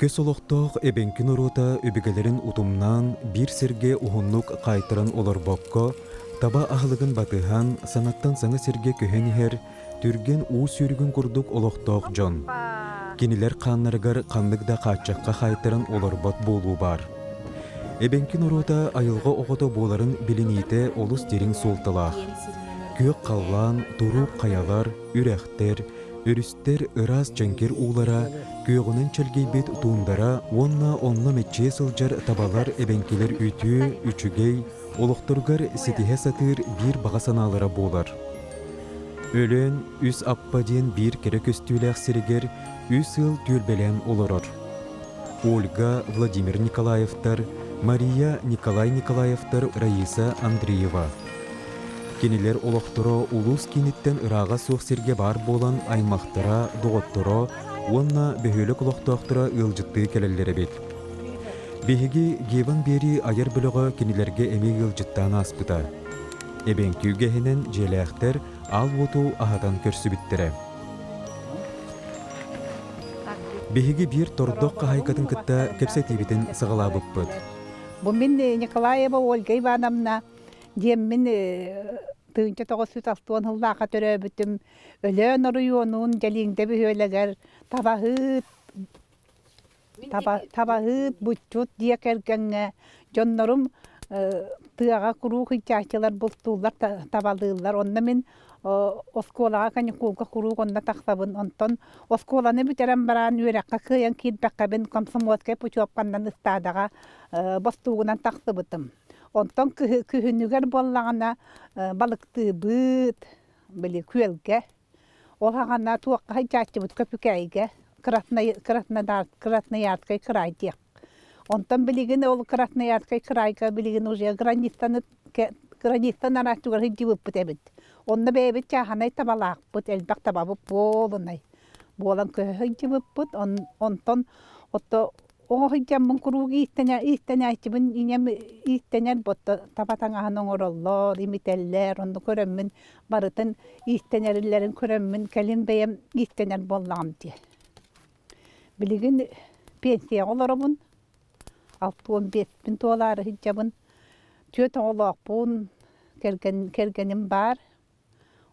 Көс олохтоох эбэҥки норуота өбүгэлэрин утумнаан биир сиргэ уһуннук хаайтаран олорбокко, таба аһылыгын батыһан, саҥаттан саҥа сиргэ көһөн иһэр түргэн уу сүүрүгүн курдук олохтоох дьон. Кинилэр хааннарыгар ханнык да хааччахха хаайтаран олорбот буолуу баар. Эбэҥки норуота айылҕа оҕото буоларын билиниитэ олус дириҥ суолталаах. Күөх халлаан, туруук хайалар, үрэхтэр, өрүстэр ыраас дьэҥкир уулара, күөҕүнэн чэлгийбит туундара уонна онно мэччийэ сылдьар табалар эбэҥкилэр үтүө, үчүгэй, олохторугар ситиһэ сатыыр биир баҕа санаалара буолар. Өлөөн Үс Аппа диэн биир кэрэ көстүүлээх сиригэр үс ыал түөлбэлээн олорор. Ольга, Владимир Николаевтар, Мария, Николай Николаевтар, Раиса Андреева. Кинилэр олохторо улуус кииниттэн ырааҕа суох сиргэ баар буолан аймахтара, доҕотторо уонна бөһүөлэк олохтоохторо ыалдьыттыы кэлэллэр эбит. Биһиги Геван биэрии айар бөлөҕө кинилэргэ эмиэ ыалдьыттаан ааспыта. Эбэҥки үгэһинэн дьиэлээхтэр аал уоту аһатан көрсүбүттэрэ. Биһиги биир тордох хаһаайкатын кытта кэпсэтиибитин саҕалаабыппыт. Бу мин Николаева Ольга Ивановна диэммин 1960 сыллаахха төрөөбүтүм. Өлөөн оройуонун Дьэлиҥдэ бөһүөлэгэр табаһыт Табаһыт, буччут дьиэ кэргэҥҥэ дьоннорум тыаҕа куруук ыйдьааччылар бултууллар, табалыыллар. Онно мин оскуолаҕа каникулга куруук онно тахсабын. Онтон оскуоланы бүтэрэн баран үөрэххэ кыайан киирбэккэбин комсомольскай путевканнан ыстаадаҕа бостуугунан тахсыбытым. Онтон күһүнүгэр буоллаҕына балыктыыбыт, били күөлгэ. Ол аҕана туохха сылдьааччыбыт Көпүкээйгэ Красноярскай кыраай диэх. Онтон билигин ол Красноярскай кыраайга билигин уже границаны границаны арааччыгар сылдьыбыппыт эбит. Онно бэйэбит чааһынай табалаахпыт, элбэх табабыт буолунай. Буолан көһө сылдьыбыппыт. Онтон отто Оҕо сылдьаммын куруук иистэнээччибин ийэм иистэнэр ботто таба таҥаһын оҥороллор, имитэллэр, онно көрөммүн барытын иистэнэриллэрин көрөммүн кэлин бэйэм иистэнэр буоллаҕым дии. Билигин пенсияҕа олоробун, 65-пин туолаары сылдьабын, түөрт оҕолоохпун, кэргэним баар,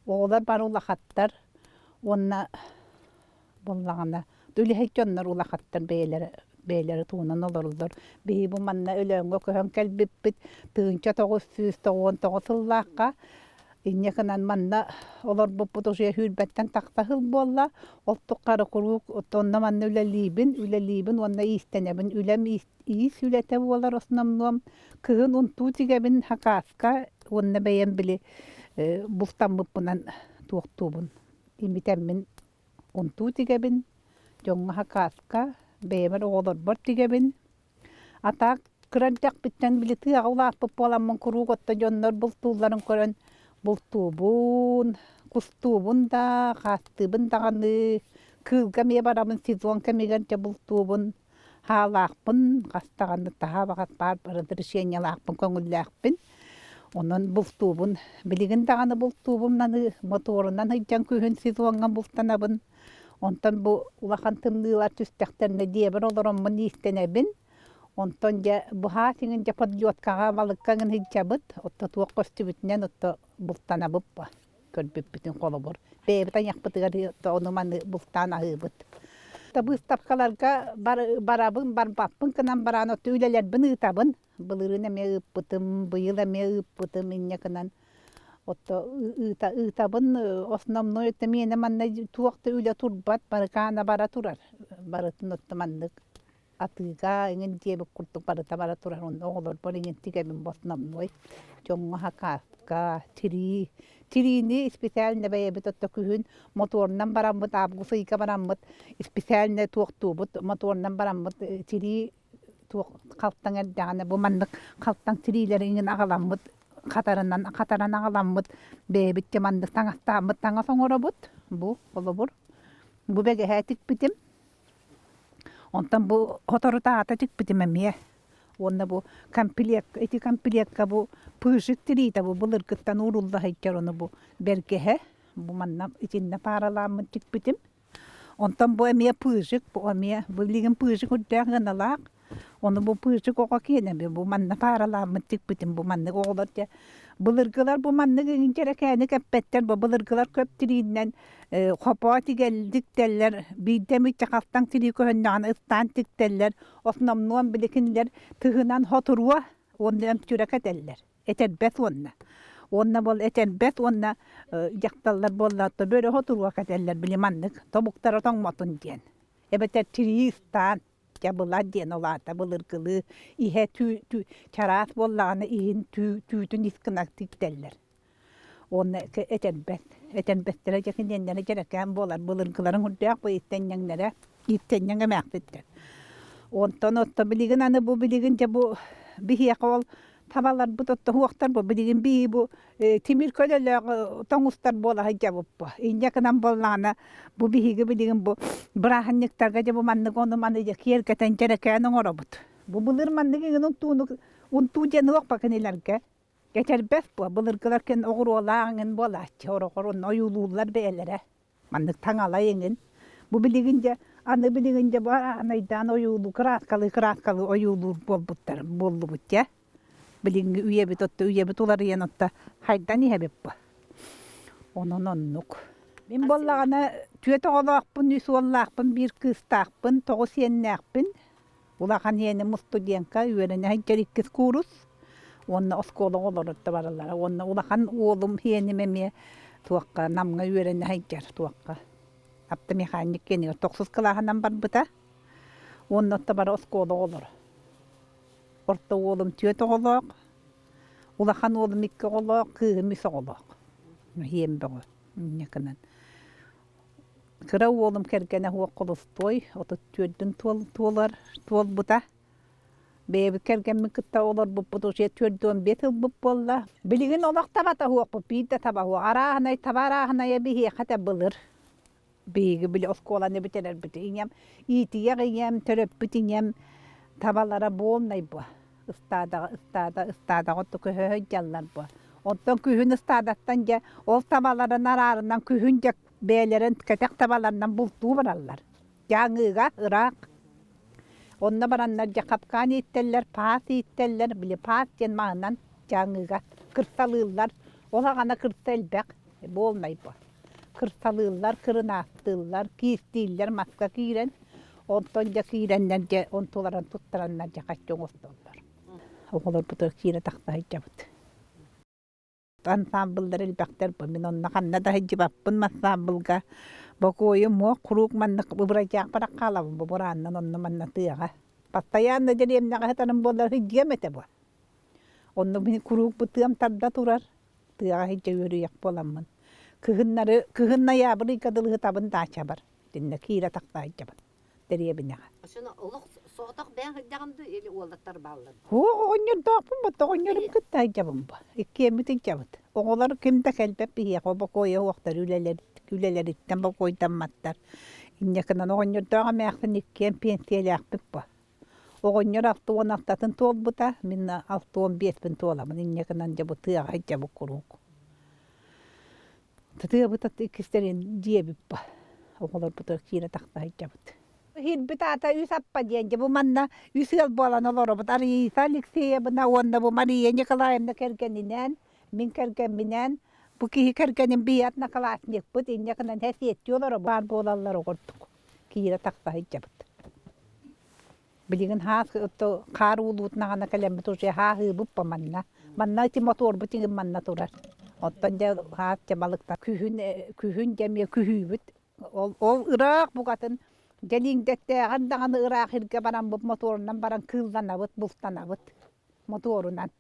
Оҕолор бары улахаттар уонна буоллаҕына үлэһит дьоннор улахаттар бэйэлэрэ бэйэлэрэ туһунан олороллор. Биһиги бу манна Өлөөҥҥө көһөн кэлбиппит 1999 сыллаахха инньэ гынан манна олорбуппут уже сүүрбэттэн тахса сыл буолла. Ол тухары куруук онно-манна үлэлиибин, үлэлиибин уонна иистэнэбин. Үлэм иис үлэтэ буолар основном. Кыһын унтуу тигэбин хакаска уонна бэйэм били бултаммыппынан туохтуубун имитэммин унтуу тигэбин, дьоҥҥо хакаска, бэйэбэр оҕолорбор тигэбин. А так кыра эрдэхпиттэн били тыаҕа улааппыт буоламмын куруук отто дьоннор бултуулларын көрөн бултуубун, кустуубун да, хаастыыбын даҕаны, кыылга эмиэ барабын сезон кэмигэр дьэ бултуубун. Хаалаахпын, хас даҕаны таһаа баҕас баар разрешениелаахпын, көҥүллээхпин. Онон бултуубун. Билигин даҕаны бултуубун маны мотуорунан сылдьан күһүн сезоҥҥа бултанабын. Онтон бу улахан тымныылар түстэхтэринэ дьиэбэр олороммун иистэнэбин. Онтон дьэ быһаа сиҥин дьэ подлеткаҕа балыкка гын сылдьабыт. Отто туох көстүбүтүнэн отто бултанабыт көрбүппүтүн холобур бэйэбит айахпытыгар ону-маны бултаан аһыыбыт. Быыстапкаларга барабын, барбаппын гынан баран оту үлэлэрбин ыытабын. Былырыын эмиэ ыыппытым, быйыл эмиэ ыыппытым инньэ гынан отто ыыта ыытабын основной это миэнэ манна туох да үлэ турбат барыкаана бара турар. Барытын отто маннык атыыга эҥин диэбит курдук барыта бара турар онно оҕолорбор иҥин тигэбин основной дьоҥҥо хакааска тирии тириини специально бэйэбит отто күһүн мотуорунан бараммыт август ыйга бараммыт специально туохтуубут мотуорунан бараммыт тирии туох халтаҥ эрдэҕинэ бу маннык халтаҥ тириилэри иҥин аҕаламмыт хатарынан хатаран аҕаламмыт бэйэбит те маннык таҥастааммыт таҥас оҥоробут бу холобур бу бэгэһээ тикпитим. Онтон бу соторутааҕыта тикпитим эмиэ. Уонна бу комплект, ити комплекка бу пыжик тириитэ бу былыргыттан уурулла сылдьар ону бу бэргэһэ. Бу манна итиннэ пааралааммын тикпитим. Онтон бу эмиэ пыыжык, бу эмиэ билигин пыыжык үрдээх гыналаах. Ону бу пыыжык оҕо киэнэби бу манна пааралааммыт тикпитим бу маннык оҕолор дьэ былыргылар бу маннык иҥин дьэрэкээни кэппэттэр бу былыргылар көп тирииннэн хопоо тигэлликтэллэр биирдэ эмит халтаҥ тирии көһүннэҕинэ ыстаан тиктэллэр основнуон били кинилэр тыһынан хотуруо уонна өмтүрэ кэтэллэр этэрбэт уонна уонна бол этэрбэт уонна дьахталлар буоллаатта бөрө хотуруо кэтэллэр били маннык тобуктара тоҥмотун диэн эбэтэр тирии ыстаан дьабыла диэн ол аата былыргылыы иһэ түү түү чараас буоллаҕына иһин түү түүтүн ис гына тиктэллэр уонна этэрбэт этэрбэттэрэ дьэ киниэннэрэ дьэрэкээн буолар былыргыларын үрдээх бу иттэнньэҥнэрэ иттэнньэҥ эмээхситтэр онтон отто билигин аны бу билигин дьэ бу биһиэхэ ол табаларбыт оттоһуохтар бу билигин бии бу тимир көлөлөөх тоҥустар буола сылдьабыппы инньэ гынан буоллаҕына бу биһиги билигин бу бырааһынньыктарга дьэ бу маннык ону маны дьэ киэргэтэн дьэрэкээн оҥоробут бу былыр маннык иҥин унтууну унтуу диэн уохпа кинилэргэ этэрбэс буо былыргылар кэн оҕуруолаах иҥин буолааччы ороҕор онно ойуулууллар бэйэлэрэ маннык таҥалай иҥин бу билигин дьэ аны билигин дьэ бу анайдаан ойуулуу кырааскалыы кырааскалыы ойуулуур буолбуттар буоллубут дьэ билиҥҥи үйэбит отто үйэбит уларыйан отто хайдан иһэбит бу онон оннук мин буоллаҕына түөрт оҕолоохпун үс уоллаахпын биир кыыстаахпын тоҕус сиэннээхпин Улахан иэним студентка үөрэнэ сылдьар иккис куурус уонна оскуола оҕолоро да бараллара уонна улахан уолум иэним эмиэ туохха Намҥа үөрэнэ сылдьар туохха автомеханик киэнигэр тохсус кылааһынан барбыта уонна отто бары оскуола оҕолоро орто уолум түөрт оҕолоох улахан уолум икки оҕолоох кыыһым үс оҕолоох иэм бөҕө инньэ гынан Кыра уолум кэргэнэ суох холостуой, 34-н туолар туолбута. Бэйэбит кэргэммин кытта олорбуппут уже 45 ылбыт буолла. Билигин олох табата суохпут, биир да таба суох. Арааһынай таба арааһынайа биһиэхэ да былыр. Биһиги били оскуоланы бүтэрэрбит ийэм, иитийэх ийэм, төрөппүт ийэм табалара буолнай буо. Ыстаадаҕа ыстаада ыстаадаҕа оту көһө сылдьаллар буо. Оттон күһүн ыстаадаттан дьэ ол табаларын араарынан күһүн дьэ бэйэлэрин кэтэх табаларынан бултуу бараллар. Дьааҥыга ыраах. Онно бараннар дьэ хапкаан ииттэллэр, паас ииттэллэр, били паас диэн маһынан дьааҥыга кырсалыыллар. Ол аҕана кырса элбэх, буолнай бу. Кырсалыыллар, кырынаастыыллар, киистииллэр маска киирэн, онтон дьэ киирэннэр дьэ онтуларын туттараннар дьэ хаччы оҥостоллор. Оҕолорбутугар киирэ тахса сылдьабыт. Ансаамбыллар элбэхтэр бу мин онно ханна да сылдьыбаппын ансаамбылга бокуойум муох куруук маннык бырайдьаахпар хаалабын бу бурааннан онно манна тыаҕа постоянно дэриэбинэҕэ сытарым буоллар сылдьыам этэ бу онно мин куруук бу тыам тарда турар тыаҕа сылдьа үөрүйэх буоламмын кыһыннары кыһын ноябрь ыйга дылы сытабын даачабар итиннэ киирэ тахса сылдьабын дэриэбинэҕэ. Ошону олох соҕотох бэйэҥ сылдьаҕын дуу или уолаттар бааллар? Суох оҕонньордоохпун бу оҕонньорум кытта сылдьабын бу. Иккиэммит сылдьабыт. Оҕолор ким да кэлбэт биһиэхэ бокуойа суохтар үлэлэриттэн бокуойдамматтар. Инньэ гынан оҕонньордоох эмээхсин иккиэн пенсиялаахпыт бу. Оҕонньор 66-атын туолбута, мин 65-пин туоламын. Инньэ гынан дьэ бу тыаҕа сылдьабыт куруук. Тыабыт иккистэрин дьиэбит ба. Оҕолорбутугар киирэ тахса сылдьабыт. Иһирбит аата үс аппа диэн дьэ бу манна үс ыал буолан олоробут. Арииса Алексеевна уонна бу Мария Николаевна кэргэнинээн, мин кэргэмминээн, бу киһи кэргэним биир одноклассникпыт, инньэ гынан сэсиэттии олоробут. Баар буолаллар оҕордук киирэ тахса сылдьабыт. Билигин хаас хаар уулуутунаҕына кэлэммит уже хааһыыбыт по манна. Манна ити мотуорбут иҥин манна турар. Оттон дьэ хаас дьэ балыктар күһүн күһүн дьэ эмиэ күһүүбүт. Ол ол ыраах букатын дьэлиҥдэттээҕин даҕаны ыраах иргэ бараммыт мотуорунан баран кыылланабыт, бултанабыт мотуорунан.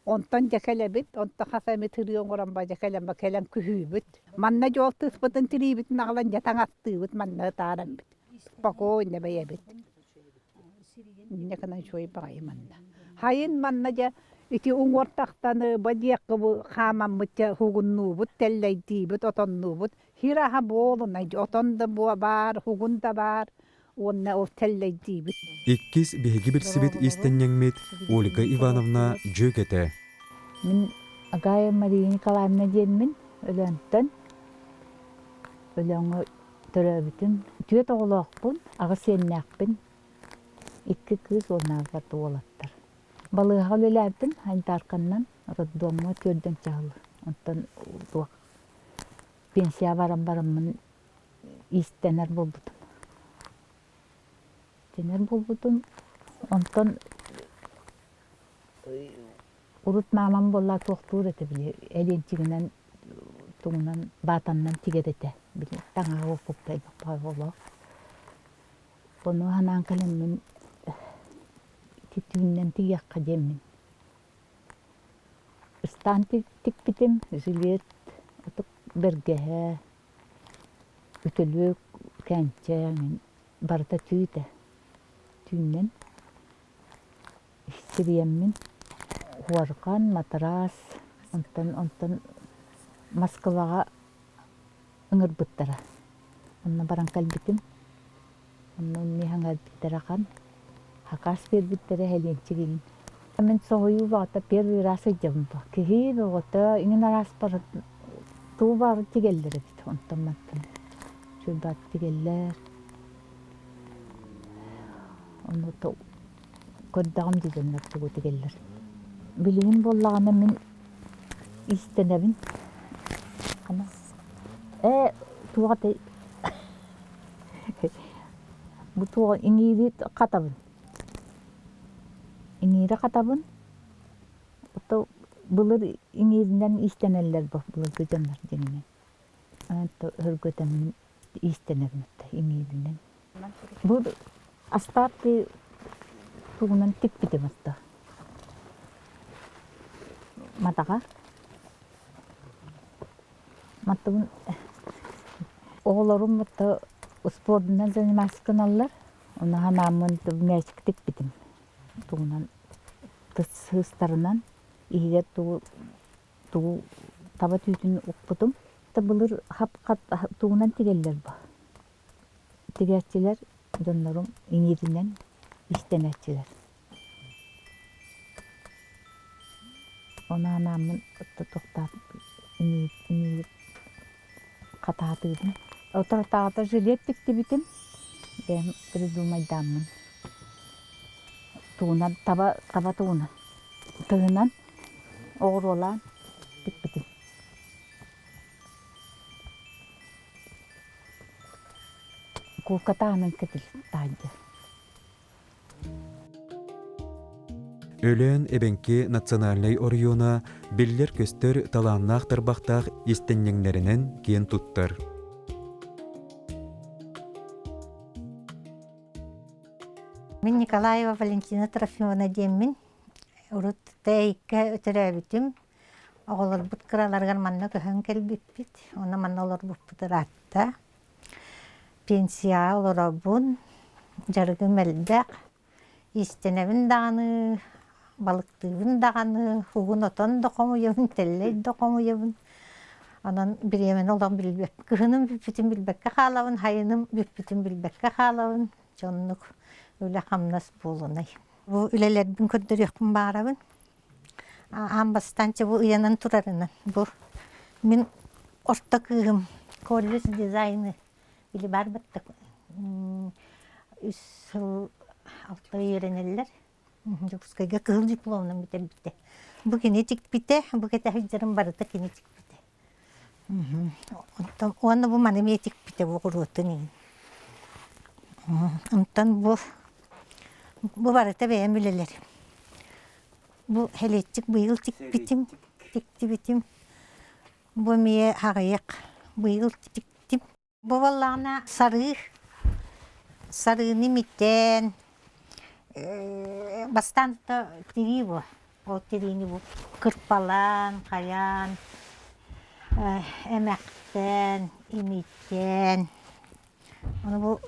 Онтон дьэ кэлэбит, онтон хас эмит ырыа оҥорон ба дьэ кэлэн ба кэлэн күһүүбүт. Манна дьол тыспытын тириибитин аҕалан дьэ таҥастыыбыт, манна ытаараммыт. Спокойно бэйэбит. Инньэ гынан үчүгэй баҕайы манна. Хайын манна дьэ ити уҥуор тахсан ба диэххэ бу хаамаммыт дьэ уһугуннуубут, тэллэйдиибит, отоннуубут. Сир аһа буолунай отон да баар, уһугун да баар уонна ол тэллэйдиибит. Иккис биһиги билсибит иистэнньэҥмит Ольга Ивановна дьүөгэтэ. Мин Агая Мария Николаевна диэммин Өлөөнтөн. Өлөөҥҥө Төрөөбүтүм. Түөрт оҕолоохпун, аҕыс сиэннээхпин. Икки кыыс уонна уолаттар. Балыыһаҕа үлэлээбитим Айдарканнан, роддомҥа түөрдэн чаһыл. Онтон туох пенсия баран бараммын иистэнэр буолбутум. Иистэнэр буолбутум. Онтон Урут маамам буолла туохтуур этэ били элиэнчигинэн тугунан баатаннан тигэр этэ били таҥаһа уоппуппа элбэх олох. Ону санаан кэлэммин ити түүннэн тигиэххэ диэммин ыстаан тикпитим жилет ытык бэргэһэ үтүлүк кээнчэ барыта түү этэ түүннэн Сириэммин уорҕан, матараас, онтон онтон Москваҕа ыҥырбыттара. Онно баран кэлбитим. Онно миэхэ ыҥырбыттара ахан. Хакас биэрбиттэрэ Элиэнчик игин. Мин соһуйуу баҕата первый раз сылдьабын бу. Киһи бөҕөтө иҥин араас бары тугу баҕар тигэллэр эбит онтон мантан. Чуйбаат тигэллэр. Ону көрдөҕүм дии дьоннор тугу тигэллэр. Билигин буоллаҕына мин иистэнэбин. Хана ээ туох этэй бу туох иҥиири хатабын. Иҥиири хатабын. Ото былыр иҥииринэн иистэнэллэр бу былыргы дьоннор дьиҥинэн. Өһүргэтэммин иистэнэбин иҥииринэн. Бу Астаапты тугунан тикпитим отто. Матаҕа. Маттыбын оҕолорум отто спордунан заниматься гыналлар. Ону ханааммын мээчик тикпитим. Тугунан сыыстарынан иһигэр тугу тугу таба түүтүн укпутум. Былыр хап-хап тугунан тигэллэр бу. Тигээччилэр дьоннорум иҥииринэн иистэнээччилэр. Ону анааммын тохтоот иҥиир хатаатыыбын. Отторутааҕыта жилет тиктибитим, бэйэм придумайдааммын. Тугунан таба таба тугунан тыһынан оҕуруолаан тикпитим. Куукка таһынан кэтил таһырдьа. Өлөөн эбэҥки национальнай оройуона биллэр-көстөр талааннаах тарбахтаах истэнньэҥнэринэн киэн туттар. Мин Николаева Валентина Трофимовна диэммин. Урут Тэйиккэ төрөөбүтүм. Оҕолорбут кыраларыгар манна көһөн кэлбиппит. Онно манна олорбуппут ыраатта. Пенсияҕа олоробун, дьарыгым элбэх. Иистэнэбин даҕаны, балыктыыбын даҕаны, угун отон да хомуйабын, тэллэй да хомуйабын. Онон бириэмэни олох билбэт. Кыһыным бүппүтүн билбэккэ хаалабын, сайыным бүппүтүн билбэккэ хаалабын. Дьэ оннук үлэ-хамнас буолунай. Бу үлэлэрбин көрдөрүөхпүн баҕарабын. Аан бастаан чэ бу ыйанан турарынан бу мин орто кыыһым колледж дизайны били барбыттык үс сыл алта үөрэнэллэр Дьокуускайга кыһыл дипломунан бүтэрбитэ. Бу кини тикпитэ, бу кэтэһэрдэрим барыта кини тикпитэ. Онтон уонна бу маны эмиэ тикпитэ бу оҕуруотун иһин. Онтон бу бу барыта бэйэм үлэлэрим. Бу хэлиэччик быйыл тикпитим, тиктибитим. Бу эмиэ аҕыйах быйыл тиктим. Бу буоллаҕына сарыы, сарыыны имитэн, бастаан тирии буо, ол тириини бу кырпалаан, хайаан, эмэхтээн, имитэн, ону бу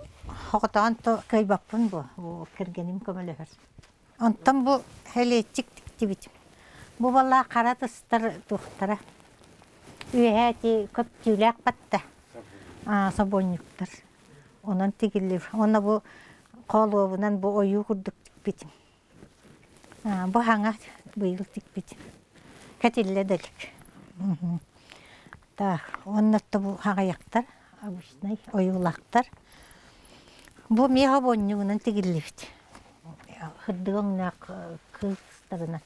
хоҕотоон кыайбаппын буо, бу кэргэним көмөлөһөр. Онтон бу хэлиэччик тиктибитим. Бу балаа хара тыстар туохтара үөһээ ити көптүүлээх батта собуонньуктар. Онон тигиллиб. Уонна бу холуобунан бу ойуу курдук тикпитим. Бу хаҥа быйыл тикпитим. Кэтиллэ да илик. Так, уонна бу хаҕайахтар. Обычнай ойуулаахтар. Бу миэхэ бонньугунан тигиллибит. Кырдык өҥнөөх кыыстарынан.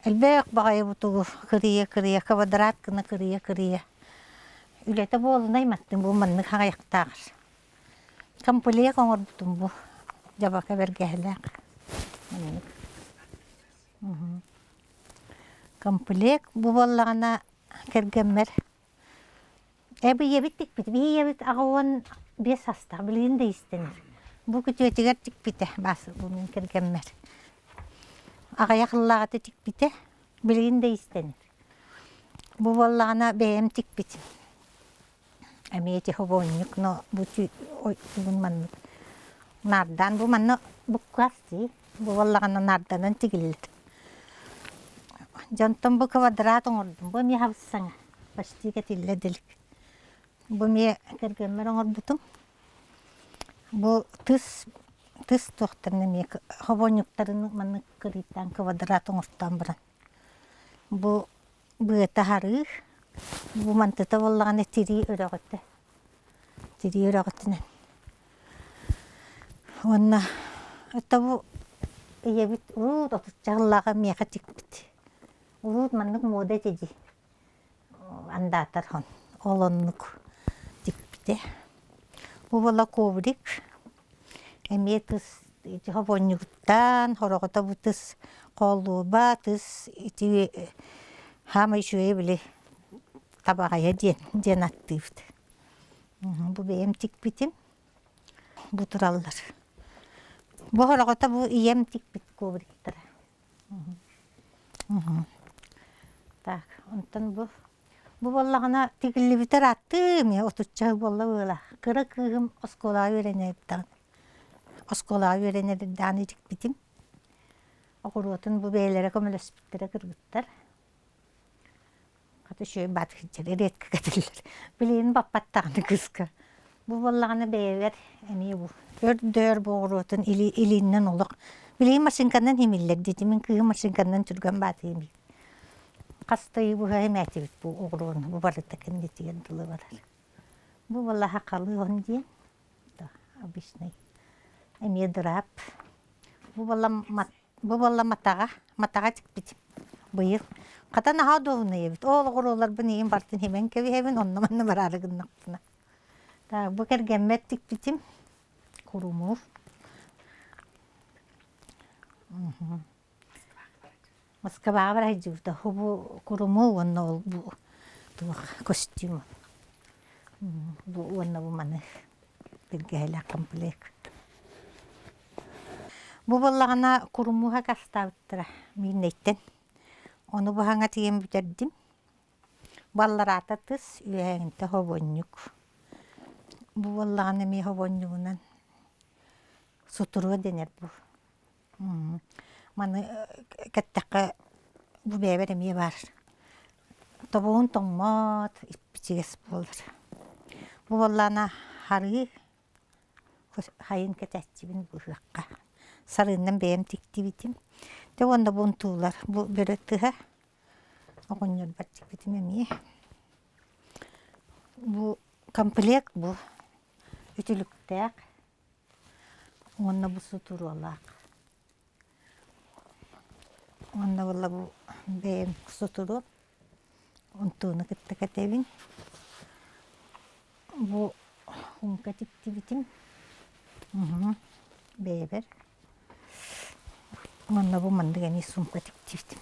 Элбэх баҕайы бутугу кырыйа-кырыйа, квадрат гына кырыйа-кырыйа. Үлэтэ буолунай маттын бу маннык хаҕайахтааҕар. Комплект оҥорбутум бу дьабака бэргэһэлээх. Маннык. Комплект бу буоллаҕына кэргэммэр Эб ийэбит тикпит. Биһи ийэбит 85 састаах, билигин да иистэнэр. Бу күтүөтүгэр тикпитэ, баас бу мин кэргэммэр. Аҕыйах ыллааҕыта тикпитэ, билигин да иистэнэр. Бу буоллаҕына бэйэм тикпитим. Эмиэ техобонньук, но бу тугун маннык наардаан бу манна буккаас дии. Бу буоллаҕына наарданан тигиллэр. Дьонтон бу квадрат оҥордум. Бу эмиэ хабыс-саҥа. Почти кэтиллэ илик. Бу эмиэ кэргэммэр оҥорбутум. Бу тыс тыс туохтарын эмиэ хобонньуктарын маннык кырыйтаан квадрат оҥортоон баран. Бу быата харыы, бу мантыта буоллаҕына тирии өрөҕөтө. Тирии өрөҕөтүнэн. Уонна это бу ийэбит урут отучча сыллааҕы миэхэ тикпит. Урут маннык муода этэ дии. Андаатар хон. Ол оннук тикпитэ. Бу буола коврик. Эмиэ тыс ити хобуонньугуттан, хороҕото бу тыс холуоба, тыс ити хаамай үчүгэйэ били табаҕайа диэн диэн аттыыбыт. Бу бэйэм тикпитим. Бу тураллар. Бу хороҕото бу ийэм тикпит ковриктара. Так, онтон бу бу буоллаҕына тигиллибитэ ырааттыы эмиэ отучча сыл буолла быһыылаах. Кыра кыыһым оскуолаҕа үөрэнэр даҕаны оскуолаҕа үөрэнэр даҕаны тикпитим. Оҕуруотун бу бэйэлэрэ көмөлөспүттэрэ кыргыттар. Хата үчүгэй баатыгырдьар редко кэтиллэр. Билигин баппат даҕаны кыыска. Бу буоллаҕына бэйэбэр эмиэ бу өрдөөр бу оҕуруотун или илииннэн олох билигин машинканан химиллэр диэтим мин кыыһым машинканан түргэн баатыйым хас да ый быһа химээтибит бу оҕуруону бу барыта кэннитигэр дылы барар. Бу буоллаха халыы он диэн обычный эмиэ дыраап. Бу буолла Бу буолла матаҕа, матаҕа тикпитим быйыл. Хата наһаа удобнай эбит. Ол оҕуруоларбын ийэм барытын химэн кэбиһэбин, онно-манна бараары гыннахпына. Так, бу кэргэммэр тикпитим курумуур. Москваҕа бара сылдьыбыта. Бу курумуу уонна ол бу туох костюм. Бу уонна бу маны биргэһэлээх комплект. Бу буоллаҕына курумуһа кастаабыттара мииннэйтэн. Ону быһаҥа тиийэн бүтэрдим. Баллараата тыс, үөһээҥҥитэ хобуонньук. Бу буоллаҕына эмиэ хобуонньугунан сутуруо дэнэр бу. Маны кэттэххэ бу бэйэбэр эмиэ баар. Тобугун тоҥмот, иппичигэс буолар. Бу буоллаҕына харыы Хайын кэтээччибин быһыахха. Сарыыннан бэйэм тиктибитим. Дьэ уонна бу унтуулар, бу бөрө тыһа оҕонньорбор тикпитим эмиэ. Бу комплект бу үтүлүктээх уонна бу сутуруолаах. Уонна буолла бу бэйэм сутуруом Онтуону кытта кэтэбин. Бу хумка тиктибитим. Бэйэбэр. Уонна бу маннык эмиэ сумка тиктибитим.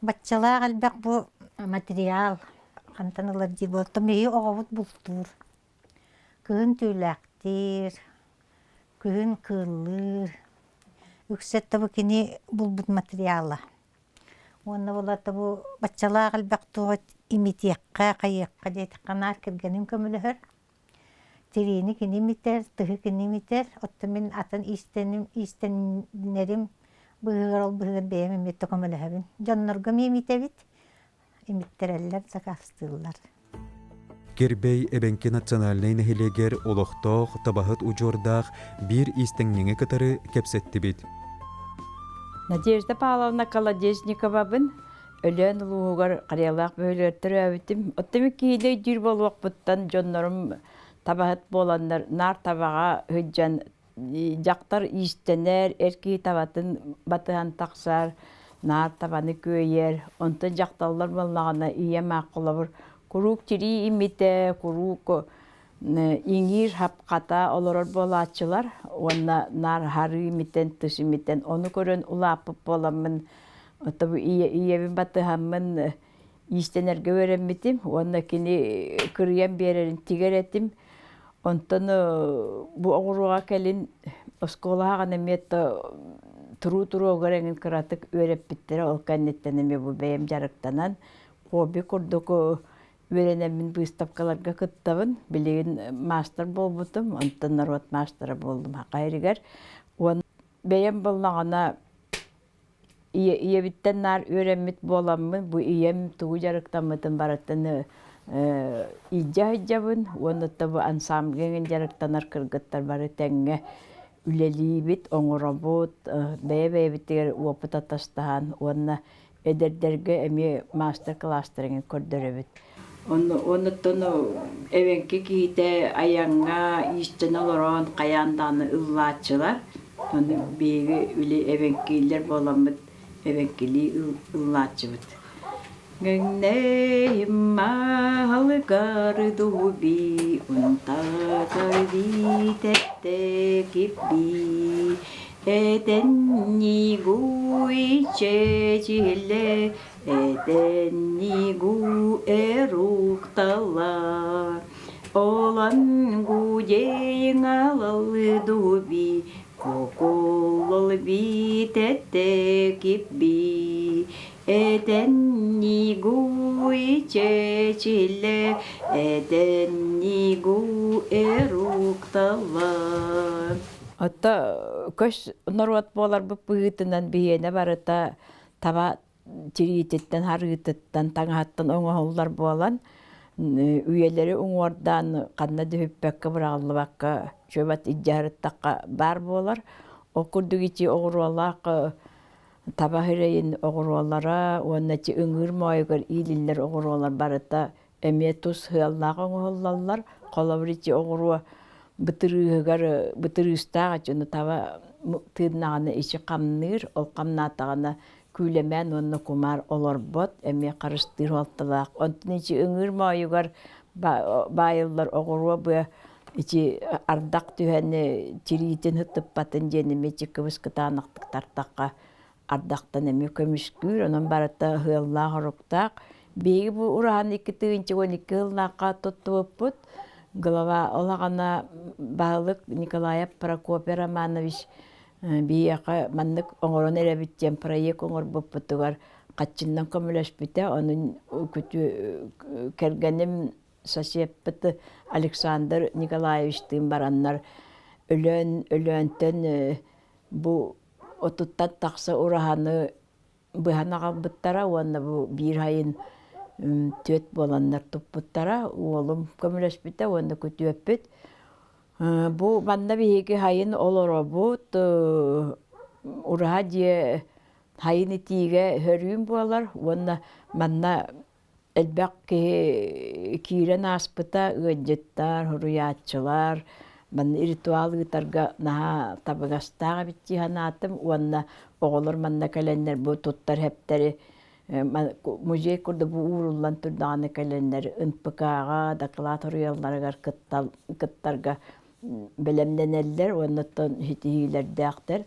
Баччалаах элбэх бу материал хантан ылар дии буолтум. Биһиги оҕобут бултуур. Кыһын түүлээхтиир, күһүн кыыллыыр. Үксэ бу кини булбут материала. Уонна булата бу баччалаах элбэх туох имитиэххэ, хайыахха диэтэххэ наар кэргэним көмөлөһөр. Тириини кини имитэр, тыһы кини имитэр. Оттон мин атын иистэним, иистэнэрим быыһыгар ол быыһыгар бэйэм эмиэ көмөлөһөбүн. Дьоннорго эмиэ имитэбит. имиттэрэллэр, сакаастыыллар. Кирбэй эбэҥки национальнай нэһилиэгэр олохтоох табаһыт удьуордаах биир иистэҥньэҥи кытары кэпсэттибит. Надежда Павловна Колодезниковабын. Өлөөн улууһугар Харыйалаах бөһүөлэгэр төрөөбүтүм. Оттон киһини өйдүүр буолуохпуттан дьоннорум табаһыт буоланнар наар табаҕа сылдьан дьахтар иистэнэр, эр киһи табатын батыһан тахсар, наар табаны күөйэр. Онтон дьахталлар буоллаҕына ийэм аах холобур куруук тирии имитэ, куруук иҥиир хапхата олорор буолааччылар уонна наар харыы имитэн, тыс имитэн ону көрөн улааппыт буоламмын ото ийэбин батыһаммын иистэнэргэ үөрэммитим уонна кини кырыйан биэрэрин тигэр этим. Онтон бу оҕуруоҕа кэлин оскуолаҕа эмиэ туруу туруогар эҥин кыратык үөрэппиттэрэ ол кэнниттэн эмиэ бу бэйэм дьарыктанан хобби курдук үөрэнэммин быыстапкаларга кыттабын. Билигин маастар буолбутум, онтон норуот маастара буоллум хахайрыгар. Уонна бэйэм буоллаҕына Ийэбиттэн наар үөрэммит буоламмын, бу ийэм тугу дьарыктаммытын барытын илдьэ сылдьабын уонна бу ансамбльга эҥин дьарыктанар кыргыттар бары тэҥҥэ үлэлиибит, оҥоробут, бэйэ-бэйэбитигэр уопут атастаһан уонна эдэрдэргэ эмиэ маастар-кылаастар эҥин көрдөрөбүт. Оннуттан эбэҥки киһитэ айаҥҥа иистэнэ олорон хайаан даҕаны ыллааччылар. Ону биһиги били эбэҥкиилэр буоламмыт эбэҥкилии ыллааччыбыт. Ҥэҥнэйим маалыгар дуби унтатар биитэтте кипби этэнни гуй чечиле Этэннигу эруктала, Олангу дейҥалалыдуби, Коколол битетте кипби. Этэннигу ичечиле, Этэннигу эруктала. Отто көс норуот буоларбыт быһыытынан биһиэнэ барыта таба тириититтэн, харыытыттан, таҥаһыттан оҥоһуллар буолан, үйэлэри уҥуордаан ханна да бүппэккэ, быраҕыллыбакка чуобат илдьэ баар буолар. Ол курдук ити оҕуруолаах таба сирэйин оҕуруолара уонна ити ыҥыыр моойугар иилиллэр оҕуруолар барыта эмиэ тус сыаллаах оҥоһуллаллар. Холобур, ити оҕуруо бытырыыһыгар бытырыыстаах ити таба тыыннаҕына ичи хамныыр, ол хамнаатаҕына күүлэмээн уонна кумаар олорбот, эмиэ харыстыыр суолталаах. Онтон ити ыҥыыр моойугар баайыллар оҕуруо быа ити ардах түһэн тириитин ытыппатын диэн эмиэ ити кыбыс кытаанахтык тартахха ардахтан эмиэ көмүскүүр, онон барыта ыһыаллаах-оруктаах. Биһиги бу ураһаны 2012 сыллаахха туттубуппут. Глава олаҕана баһылык Николаев Прокопий Романович биһиэхэ маннык оҥорон эрэбит диэн проект оҥорбуппутугар хаччыннан көмөлөспүтэ. Ону күтү кэргэним соседпыт Александр Николаевичтыын бараннар Өлөөн Өлөөнтөн бу отуттан тахса ураһаны быһан аҕалбыттара уонна бу биир айын түөрт буоланнар туппуттара. Уолум көмөлөспүтэ уонна күтүөппүт. Бу манна биһиги хайын олоробут, ураһа дьиэ хайын итиигэ хөрүүн буолар уонна манна элбэх киһи киирэн ааспыта, ыалдьыттар, суруйааччылар манна ритуал ыытарга наһаа табыгастаах эбит дии санаатым уонна оҕолор манна кэлэннэр бу туттар хэптэри музей курдук бу ууруллан турдаҕына кэлэннэр НПК-ҕа дакылаат суруйалларыгар кыттарга бэлэмнэнэллэр уонна оттон ситиһиилэрдээхтэр.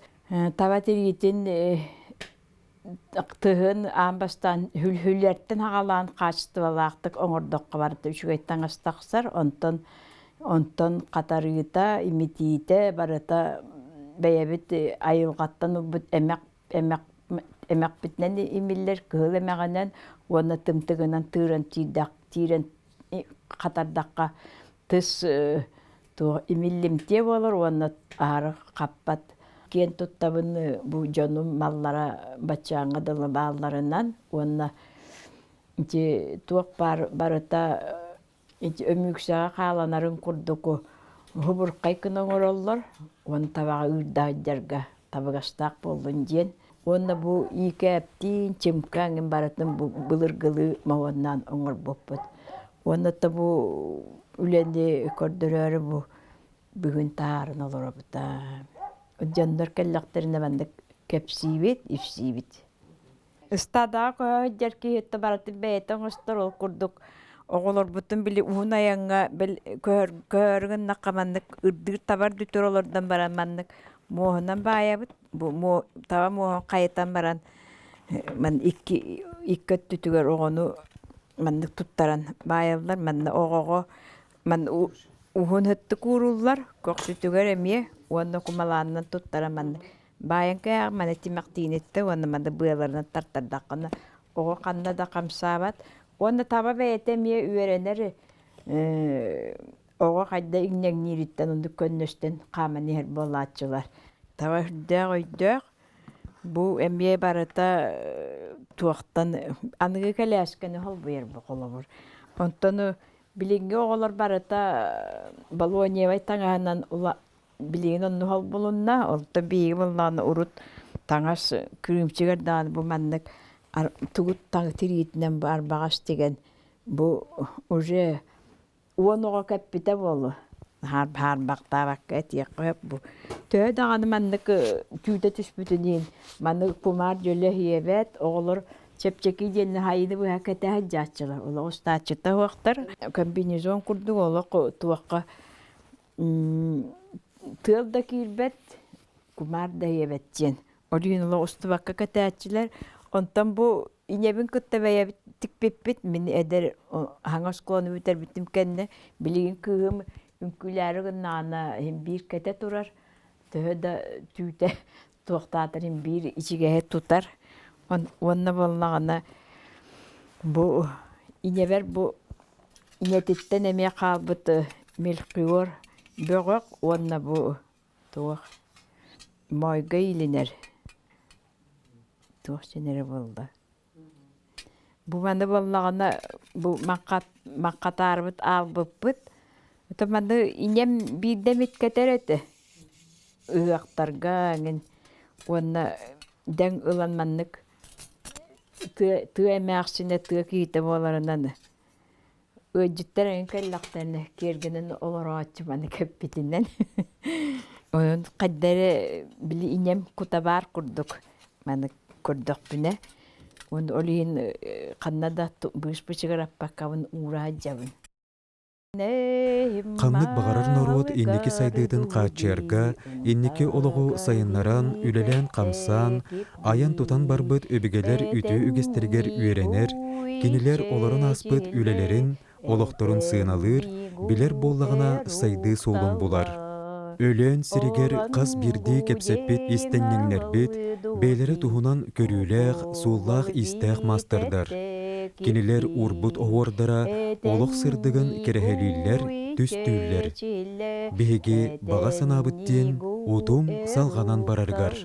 Таба тириитин тыһын аан бастаан хүллэртэн аҕалаан хаачыстыбалаахтык оҥордоххо барыта үчүгэй таҥас тахсар. Онтон онтон хатарыыта, имитиитэ барыта бэйэбит айылҕаттан ылбыт эмэх эмэх эмэхпитинэн имиллэр, кыһыл эмэҕинэн уонна тымтыгынан тыыран тиирдэх тиирэн хатардахха тыс туох имиллимтиэ буолар уонна аһары хаппат. Киэн туттабын бу дьонум маллара баччааҥҥа дылы баалларынан уонна ити туох баар барыта ити өмүксэҕэ хааланарын курдук хубурхай гына оҥороллор уонна табаҕа ыырдаһыдьарга табыгастаах буоллун диэн. Уонна бу иикээптиин, чымкаҥын барытын бу былыргылыы моһуоннаан оҥорбуппут. Уонна то бу үлэни көрдөрөөрү бу бүгүн таһааран олоробут. Дьоннор кэллэхтэринэ маннык кэпсиибит, ипсиибит. Ыстаадаҕа көһө сылдьар киһи барытын бэйэтэ оҥостор, ол курдук оҕолорбутун били уһун айаҥҥа бэл көһөөрү гыннахха маннык ырдыыр табар бүтэр олордон баран маннык муоһунан баайабыт. Бу таба муоһун хайытан баран ман икки икки өттүтүгэр оҕону маннык туттаран баайаллар. Манна оҕоҕо ман уһун өттүк ууруллар, көхсүтүгэр эмиэ уонна кумалаанынан туттаран маннык Баайан кээҕ маны тимэхтииниттэ уонна маны быаларынан тартардаххына оҕо ханна да хамсаабат уонна таба бэйэтэ эмиэ үөрэнэр оҕо хайда иҥнэҥниириттэн оннук көннөстөн хааман иһэр буолааччылар. Таба үрдээх өйдөөх бу эмиэ барыта туохтан аныгы кэлээскэни холбуйар бу холобур. Онтон билиҥҥи оҕолор барыта балоневай таҥаһынан билигин оннук холбулунна, онтон биһиги буоллаҕына урут таҥас кырыымчыгар даҕаны бу маннык тугут таҥ тириитинэн бу арбаҕас тигэн бу уже уон оҕо кэппитэ буолуо хаарбахтаабакка этиэххэ сөп бу төһө даҕаны маннык түүтэ түспүтүн иһин маны кумаар дьөлө иһиэбэт оҕолор чэпчэки диэнни хайыны быһа кэтэ сылдьааччылар олох устааччыта суохтар комбинезон курдук олох туохха Тыал да киирбэт, кумаар да иэбэт диэн. Ол иһин олох устубакка кэтээччилэр. Онтон бу ийэбин кытта бэйэбит тикпиппит. Мин эдэр хаҥа оскуоланы бүтэрбитим кэннэ билигин кыыһым үҥкүүлээри гыннаҕына иһин биир кэтэ турар. Төһө да түүтэ туохтаатар иһин биир ичигэһи тутар. Уонна буоллаҕына бу ийэбэр бу Ийэтиттэн эмиэ хаалбыт мельхиор бөҕөх уонна бу туох моойго иилинэр туох синэрэ буолла бу маны буоллаҕына бу маҥхатаарбыт аалбыппыт это маны ийэм биирдэ эмит кэтэр этэ ыһыахтарга эҥин уонна дэҥ ылан маннык тыа тыа эмээхсинэ тыа киһитэ буоларынан ыалдьыттар эҥин кэллэхтэринэ киэргэнэн олорооччу маны кэппитинэн онон хайда эрэ били ийэм кута баар курдук маны көрдөхпүнэ уонна ол иһин ханна да быыс бычыгыраппаккабын уура сылдьабын. Ханнык баҕарар норуот инники сайдыытын хааччыйарга, инники олоҕу сайыннаран, үлэлээн-хамсаан, айан-тутан барбыт өбүгэлэр үтүө үгэстэригэр үөрэнэр, кинилэр олорон ааспыт үлэлэрин, олохторун сыаналыыр, билэр буоллаҕына сайдыы суолун булар. Өлөөн сиригэр хас биирдии кэпсэппит иистэнньэҥнэрбит бэйэлэрэ туһунан көрүүлээх, суоллаах-иистээх маастардар. Кинилэр уурбут оһуордара олох сырдыгын кэрэһэлииллэр, түстүүллэр. Биһиги баҕа санаабыт диэн утум салҕанан барарыгар.